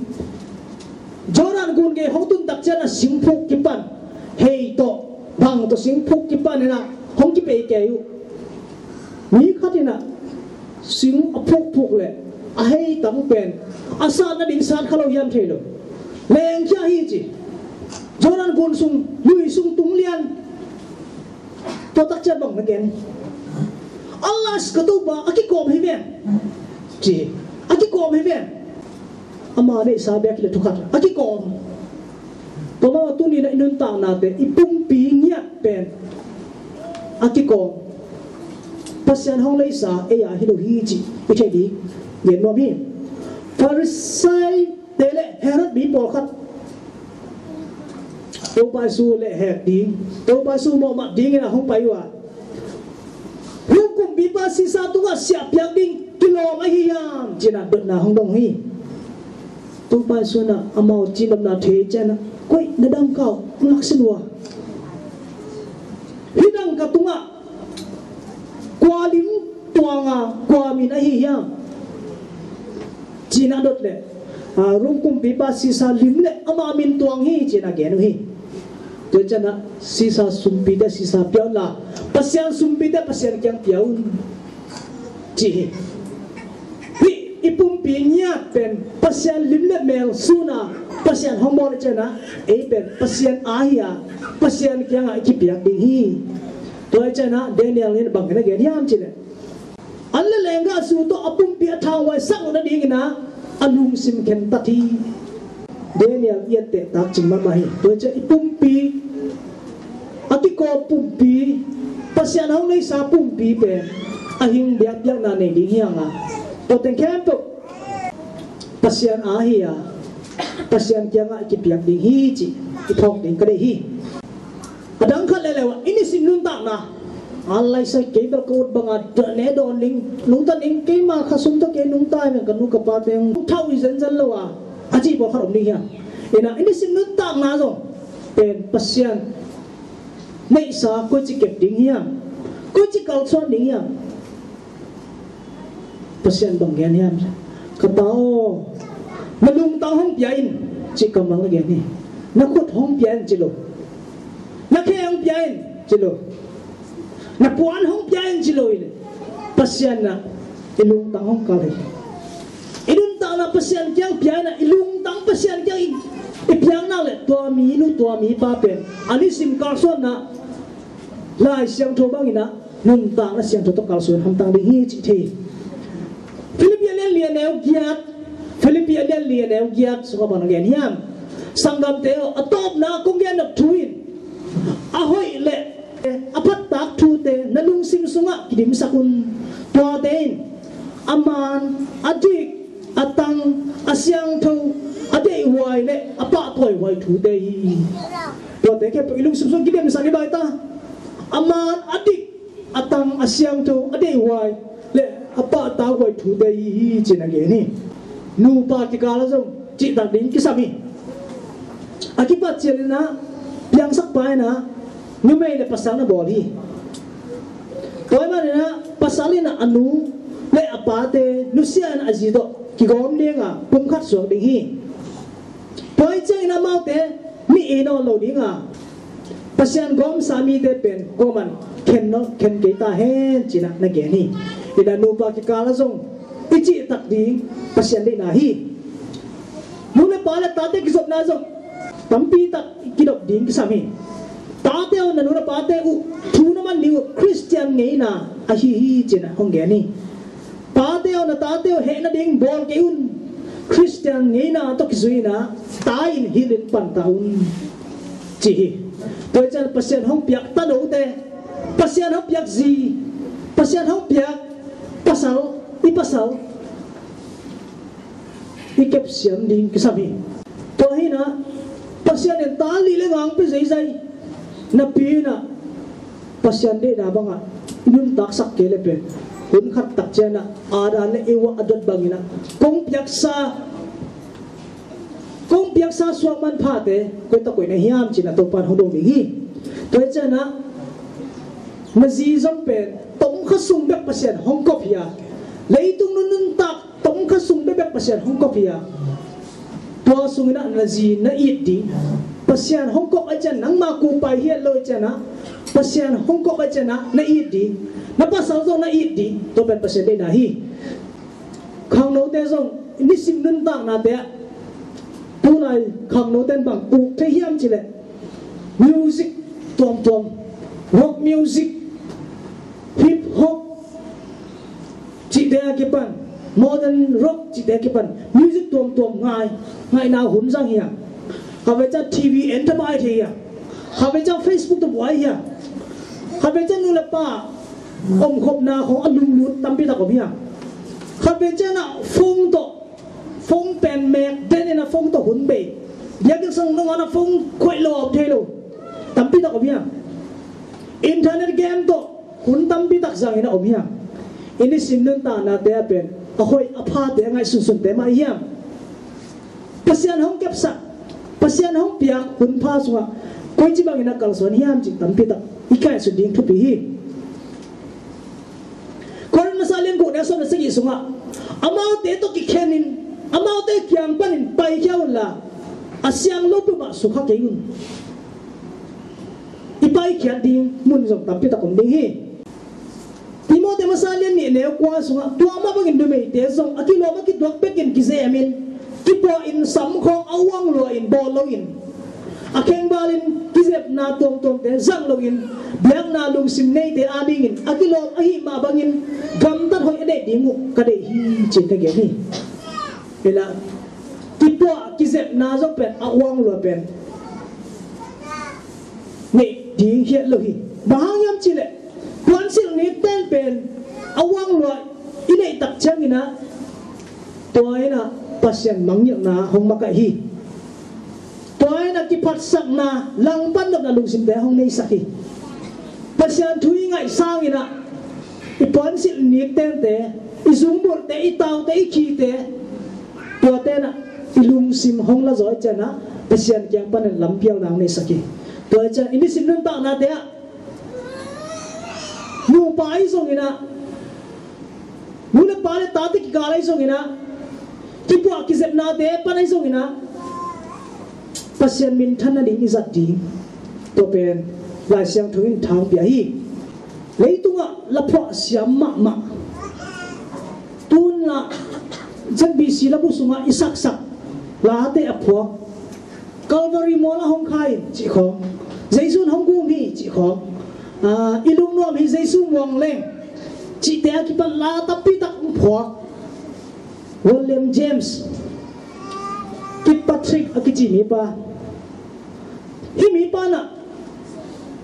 Jordan gun gei hong tun tak ciangin ah singphuk kipan, hei tawh bang tawh singphuk kipan in ah hong kipei kei uh. Mi khat in ah sing a phukphuk leh a hei tang pen a sat nading sat kha lo hiam thei lo. Lengkhia hi ci. Jordan gun sung, lui sung tung lian. Tua tak ciang bang na gen? Allah ka Topa a kikawm hi ve, ci. A kikawm hi ve. Ama neihsa bek hi leh thu khat a kikawm. Tua mah tuni-in ah i nuntaknate i pumpi ngiat pen a kikawm. Pasian hong leisa ei a hi lo hi cih i theih ding gen nuam hi. Farisai te le Herod mi pawlkhat Topa Jesu lehhek ding, Topa Jesu mawhmat dingin ah hong pai uh a, Rom kumpipa Sisa tungah siah piak ding kilawm ahi hiam, ci-in ah dotna hong dong hi. Topa Jesu in ah amau cihnopna thei ciangin ah, koih, na dangka uh hong laksin uh a, hih dangka tungah kua lim tuang a, kua min ahi hiam, ci-in ah dot leh, a, Rom kumpipa Sisa lim le ama min tuang hi, ci-in ah gen uh hi. Tua ciangin ah Sisa sumpite Sisa pia unla, Pasian sumpite Pasian kiang pia un, ci hi. Hih i pumpi ngiat pen Pasian lim le mel sun a Pasian hong bawl ciangin ah ei pen Pasian aa hi a, Pasian kiangah i kipiak ding hi. Tua hi ciangin ah Daniel in bang na gen hiam cih leh, an le lenggah zu tawh a pumpi a thanghuaisak loh nadingin ah a lungsim khentat hi. Daniel i etteh tak cing mahmah hi. Tua ciang i pumpi, a kikawm pumpi, Pasian hong neihsa pumpi pen a hing biakpiakna nei ding hi hang a, tua teng khempeuh Pasian a hi a, Pasian kiangah i kipiak ding hi cih i phawk ding ka deih hi. A dang khat leuleu ah i nisim nuntakna, a laisai kei bel ka ut banga ne dawn ding, nungta ding, keima kha sum tawh kei nungta hi, ka nu ka pate hong thau hi zenzen lo a, a cih pawlkhat om ding hiam? Ina, i nisim nuntakna zong pen Pasian neihsa koici kep ding hiam? Koici kalsuan ding hiam? Pasian bang gen hiam? Ka ta aw, na lungtang hong pia in, cih kammal na gen hi. Na khut hong pia in ci lo. Na khe hong pia in ci lo. Na puan hong pia in ci lo hi leh, Pasian na i lungtang hong kal hi. I nuntakna Pasian kiang pia in a, i lungtang Pasian kiang i, i piak nak leh tua mi nu, tua mi pa pen a nisim kalsuanna Lai Siangtho bangin a, nuntakna siangtho tawh kalsuan hamtang ding hi cih thei. Philippi a lian li a neu giat, Philippi a lian li a neu giat sungah bang na gen hiam? Sanggamte aw, a tawpna kong gen nop thu in, a hoih le a phattak thute na lungsim sungah kidimsak un. Tuate in a man, a dik, a tang, a siangtho, a deihhuai le a pahtawihuai thute hi. Tuate khempeuh i lungsim sungah kidimsak i bai ta. A man, a dik, a tang, a siangtho, a deihhuai le a pahtawihuai thute hi hi ci-in a gen hi. Nupa kikal ah zong cihtak ding kisam hi. A kipat ciangin a, piangsak pa in a, numei le pasal na bawl hi. Tua ahih manin a, pasal in a, a nu le a pate nusia in a, a zi tawh kigawm ding a, pumkhat suak ding hi. Tua ahih ciangin amaute mi ei nawn lo ding a, Pasian gawmsa mite pen kuaman khen nawn, khen kei ta hen ci-in a na gen hi. Ina, nupa kikal ah zong i cihtak ding Pasian deihna hi. Nu le pa le tate kizopna zong tampi tak kidop ding kisam hi. Tate aw, na nu na pate uh thu na man ding uh Khristian ngeina ahi hi ci-in a hong gen hi. Pate aw, na tate uh heh nading bawl kei un. Khristian ngeina tawh kizui in a, ta in hilh in pan ta un, ci hi. Tua ciang Pasian hong piak tanote, Pasian hong piak zi, Pasian hong piak pasal, i pasal i kepsiam ding kisam hi. Tua hi in a, Pasian in ta li le ngang pia zeizai napi in a, Pasian deihna bangah i nuntaksak kei le pen, hun khat tak ciang a, Adam le Eva a dot bangin a, kong piaksa, kong piaksa suak manphate koi ta koi na hiam ci-in a Topa'n hong dong ding hi. Tua ciang a, na zi zong pen tomkha sung bek Pasian hong kop hi a, leitung nuntak tomkha sung bekbek Pasian hong kop hi a, tua sungin a na zi na it ding. Pasian hong kop ahih ciang nangma kupai hi lo ahih ciang a, Pasian hong kop ahih ciang a na it ding. Na pasal zong na it ding. Tua pen Pasian deihna hi. Khangnote zong nisim nuntaknate ah, tulai khangnote in bang uk thei hiam cih leh, music tuamtuam, rock music, hip hop cihte a kipan, modern rock cihte a kipan, music tuamtuam ngai, ngaihna hun zang hi a. Khatvei ciang T V en thapai thei hi a. Khatvei ciang Facebook tawh buai hi a. Khatvei ciang nu le pa omkhopna khawng a lunglut tampi tak om hi a. Khatvei ciang a phone tawh, phone pen mek den in a phone tawh hun bei. Biakinn sung nangawn a phone khoih lo a om thei lo tampi tak om hi a. Internet game tawh hun tampi tak zang in a om hi a. I nisim nuntaknate ah pen a hoih a phate a ngaihsunsunte mah hi hiam? Pasian hong kepsak, Pasian hong piak hun pha sungah koici bangin a kalsuan hiam cih tampi tak i ngaihsun ding thupi hi. Korin masa lian guk neu sawm le sagih sungah, amaute tawh kikhenin, amaute kiang panin paikhia unla, a siang lo peuhmah sukha kei un. I paikhiat ding mun zong tampi tak om ding hi. Timoti masa lian nih neu kua sungah, tua mah bangin numeite zong a kilawm a kituak bekin kizemin, kipuahin, samkhawng a uang luahin bawl loin, a khengvalin kizepna tuamtuamte zang loin, biakna lungsim neite adingin a kilawm ahih mah bangin gamtat hoih a deih ding uh ka deih hi, ci-in ka gen hi. Ina, kipuah kizepna zong pen a uang lua pen neih ding hiat lo hi. Bang hang hiam cih leh puansilh nikten pen a uang lua i neih tak ciangin ah tua in ah Pasian mangngilhna hong makaih hi. Tua in ah kiphatsakna langpan nopna lungsimte hong neisak hi. Pasian thu i ngaih sangin ah i puansilh niktente, i zungbulhte, i taute, i khite, tuate in ah i lungsim hong la zaw ciangin ah Pasian kiang panin lampialna hong neisak hi. Tua ciang i nisim nuntaknate ah nupa ahi zongin ah, nu le pa le tate kikal ahi zongin ah, kipuah kizepnate pan ahi zongin ah Pasian minthan nading i zat ding, tua pen Lai Siangtho in thang pia hi. Leitungah laphuah siam mahmah, tun lah Z B C labu sungah i saksak late a phuak, Calvary mual ah hong kha in cih khawng, Jesu in hong gum hi cih khawng, ah, i lungnuam hi Jesu muang leng cihte a kipan la tampi tak hong phuak. William James Kirkpatrick a kici mipa, hih mipa in ah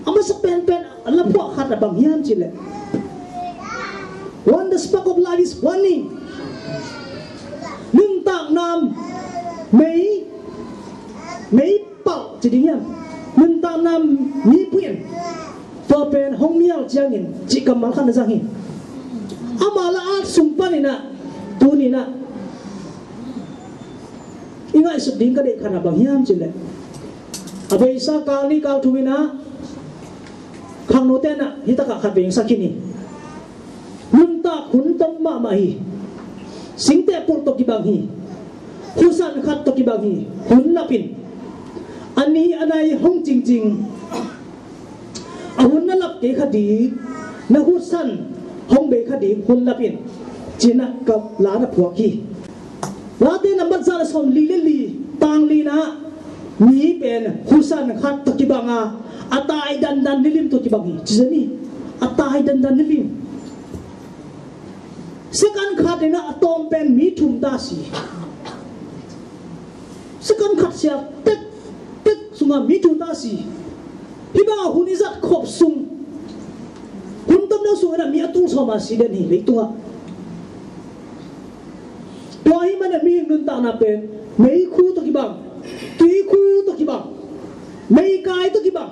a masa penpen a laphuah khat a bang hiam cih leh, "When the spark of life is burning," nuntakna mei, mei palh ci ding hiam, nuntakna mi puin, tua pen hong mial ciangin cih kammal khat na zang hi. Ama la at sung panin ah tuni in ah i ngaihsut ding ka deih khat a bang hiam cih leh, a beisa kal nih kal thum in ah khangnote in ah hih takah khat vei sak khin hi. Nuntak hun tom mahmah hi. Singteh pulh tawh kibang hi. Husan khat tawh kibang hi. Hun lap in, a ni a nai hong cingcing, a hun na lap kei kha ding, na husan hong bei kha ding hun lap in, ci-in ah ka la na phuak hi. Late nambat za le sawmli le li, tang li-na, mi pen husan khat tawh kibang a, a tai dandan nilim tawh kibang hi ci zen hi. A tai dandan nilim. Second khat in ah a tawm pen mi thum ta si. Second khat sia tek tek sungah mi thum ta si. Hih bang a hun i zat khop sung, hun tom deuh sungah mi a tul sawm a si den hi leitungah. Tua ahih manin mihing nuntakna pen meikhu tawh kibang, tuikhu tawh kibang, meikai tawh kibang,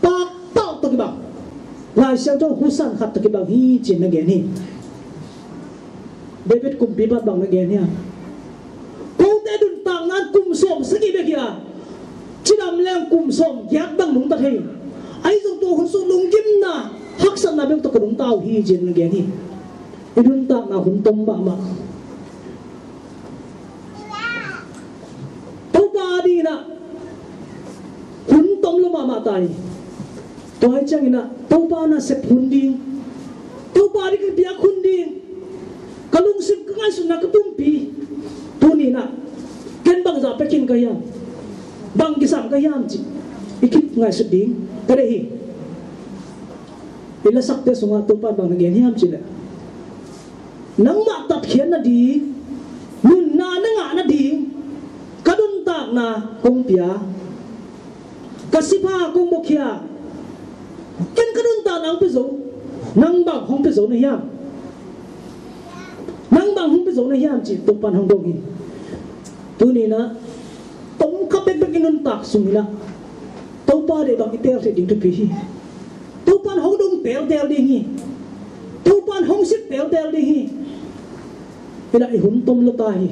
pakpalh tawh kibang, Lai Siangtho husan khat tawh kibang hi ci-in na gen hi. David kumpipa in bang na gen hiam? Kote nuntakna in kum sawm sagih bek hi a, cidam leng kum sawm giat bang nungta thei. Ahi zong tua hun sung lunggimna, haksatna bek tawh ka nungta uh hi ci-in na gen hi. I nuntakna hun tom mahmah. Topa adingin ah hun tom lo mahmah ta hi. Tua hi ciangin ah Topa nasep hun ding, Topa ading ka biak hun ding, ka lungsim ka ngaihsutna ka pumpi tuni-in ah ken bangzah pia khin ka hiam, bang kisam ka hiam cih i kip ngaihsut ding ka deih hi. I lasakte sungah Topa in bang na gen hiam cih leh, nangmah tatkhiat nading, nunna na ngah nading ka nuntakna kong pia, ka sipha kong buakhia. Ken ka nuntakna hong pia zo, nang bang hong pia zo na hiam? Nang bang hong pia zo na hiam cih Topa in hong dong hi. Tuni-in ah tomkhat bekbek i nuntak sungin ah Topa deih bang i teel theih ding thupi hi. Topa in hong dong teelteel ding hi. Topa in hong sik teelteel ding hi. Hi-in ah i hun tom lo ta hi.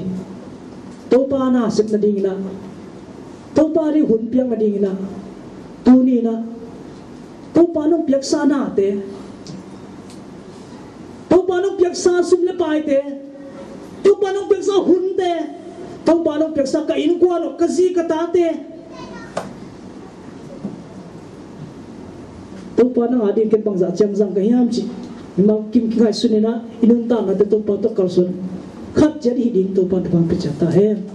Topa nasep nadingin ah, Topa deih hun piak nadingin ah, tuni-in ah Topa in hong piaksa nate, Topa in hong piaksa sum le paite, Topa in hong piaksa hunte, Topa in hong piaksa ka innkuan uh, ka zi ka tate, Topa nang ading ken bangzah ciang zang ka hiam cih mimal kim kingaihsun in ah i nuntaknate Topa tawh kalsuan khat ciat i hih ding Topa in thupha hong pia ciat ta hen.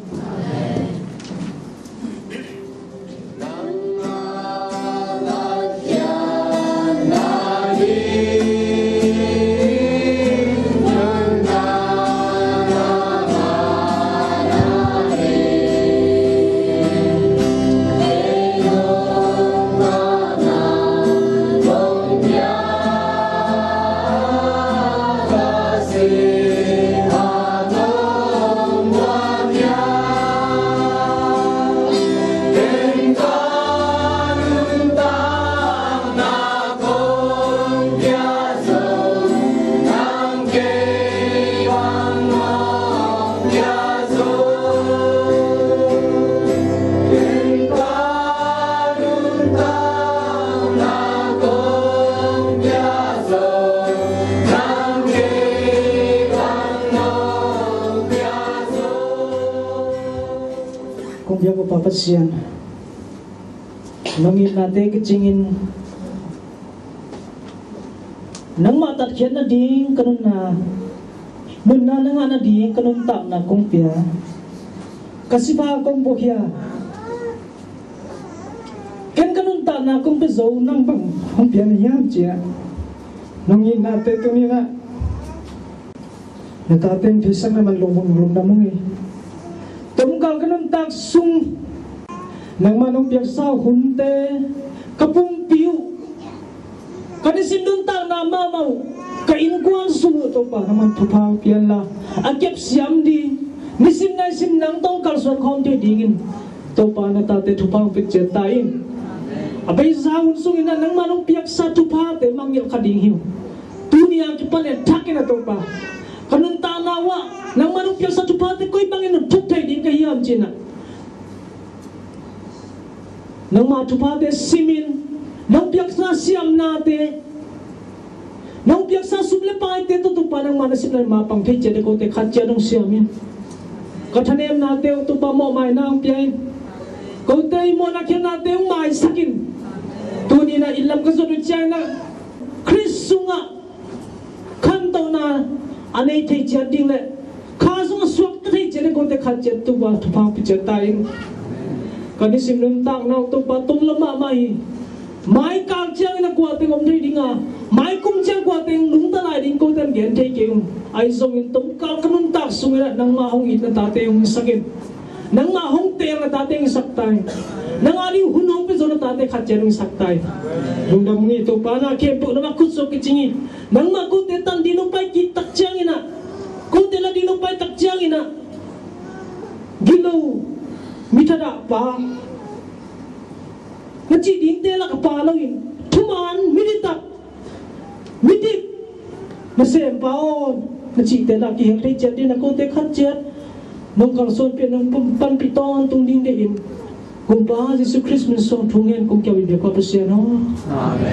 Kong biak uh Pa Pasian, nong itnate kicingin nangmah tatkhiat nading ka nunna, nunna na ngah nading ka nuntakna kong pia. Ka sipha kong buakhia, ken ka nuntakna kong pia zo, nang bang hong pia na hiam ci-a nong itnate tuni-in ah na tate hong theisak na man lungdam ung hi. Tomkal ka nuntak sung nangmah nong piaksa hunte, ka pumpi uh, ka nisim nuntakna mahmah uh, ka innkuan sung uh Topa nangman thupha hong pia inla, a kepsiam ding, nisim naisim nang tawh kalsuan khawm thei dingin Topa na tate thupha hong pia ciat ta in. A beisa hun sungin ah nangmah nong piaksa thuphate mangngilh kha ding hi uh. Tuni a kipan en thak in ah Topa, ka nuntakna uh ah nangmah nong piaksa thuphate koi bangin nong thuk thei ding ka hiam ci-in ah nangmah thuphate simin, nong piaksa siamnate, nong piaksa sum le paite tawh Topa nangmah na sep na mapang thei ciat ding kote khat ciat hong siam in. Ka thanemnate uh Topa mawhmaina hong pia in. Kote i mawhna khialhnate hong maisak in. Tuni-in ah inn lam ka zon uh ciangin ah Khrist sungah khantohna a nei thei ciat ding le kha sung a suakta thei ciat ding kote khat ciat Topa thupha hong pia ciat ta in. Ka nisim nuntakna uh Topa tunglam mahmah hi. Mai kal ciangin a kua teng om thei ding a, mai kum ciang kua teng nungta lai ding kote in gen thei kei ung. Ahi zongin tomkal ka nuntak sungin ah nangmah hong it na tate hong hisak in. Nangmah hong teel na tate hong hisak ta in. Nang a ding hun hong pia zo na tate khat ciat hong hisak ta in. Lungdam ung hi Topa, na khempeuh nangmah khut sung kicing hi. Nangmah kote tan ding nong pai kik tak ciangin ah, kote la ding nong pai tak ciangin ah, gilo, mi thadah pa, na cih dingte lak a pa loin thuman, mi ditak, mi dik, nasempa aw, na cihte lak kihel thei ciat ding na kote khat ciat nong kalsuanpih, nong pum-, panpih tawntung ding deih in Kumpa Jesu Khrist min suang thu ngen kong kiau in biak Pa Pasian aw. Amen.